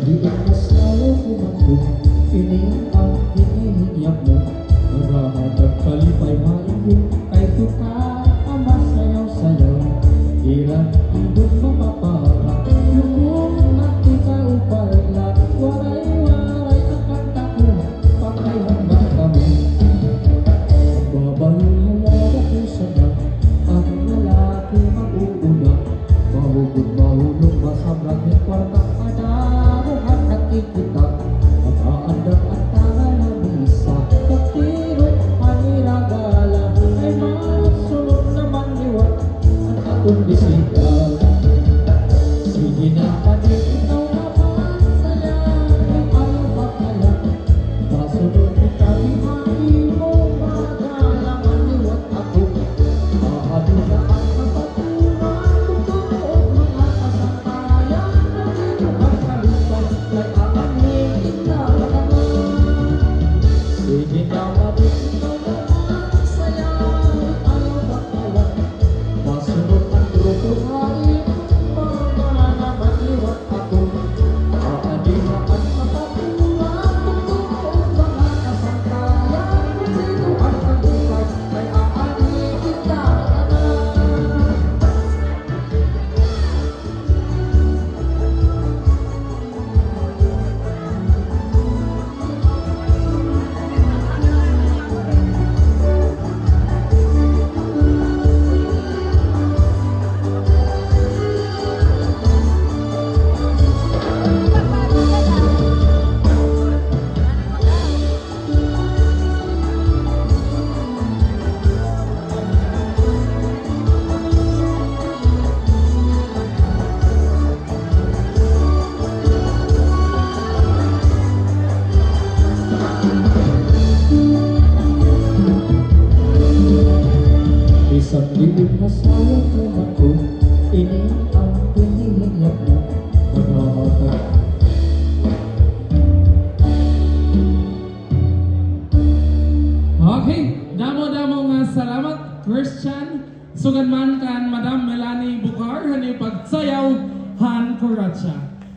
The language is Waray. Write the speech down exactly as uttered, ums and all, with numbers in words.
Diin masayaw ko man ko, ini an hinihingyap mo. Naghahatag kalipay, maingit kay kita, masayaw-sayaw. Diri na iton mapapara, lukon na kita upala. Waray-waray an kanta ko, patay hanggang kamo. Babaluhaya ko sana, an lalaki mag-uuda. Mahugod, mahulog, masablag hin kwarta, madamo an nakikita. Nakaandam an tanga lamisa, pagtiro an iragala, kay masunod naman liwat an aton bisita. Sige na, padi, ikaw naman, sayaw, ayaw magkaya. Masunod kita, di maimo, magala man liwat ako. Maaduna an kapaturan, totoo mga kasangkayan, nandito ang kalipay, kay aanhi kita naman. Sige na, madi, ikaw naman, sayaw, ayaw magkaya. Masunod an grupo, hain, magala man liwat ako. Maaduna an kapaturan, totoo mga kasangkayan, nandito ang kalipay, kay aanhi kita naman. Bisan diin masayaw ko man ko, ini an hinihingyap mo. Naghahatag. Okay, damo-damo nga salamat, Christian. Sugad man kan Madam Melanie Bucar, han pagsayaw han Kuratsa.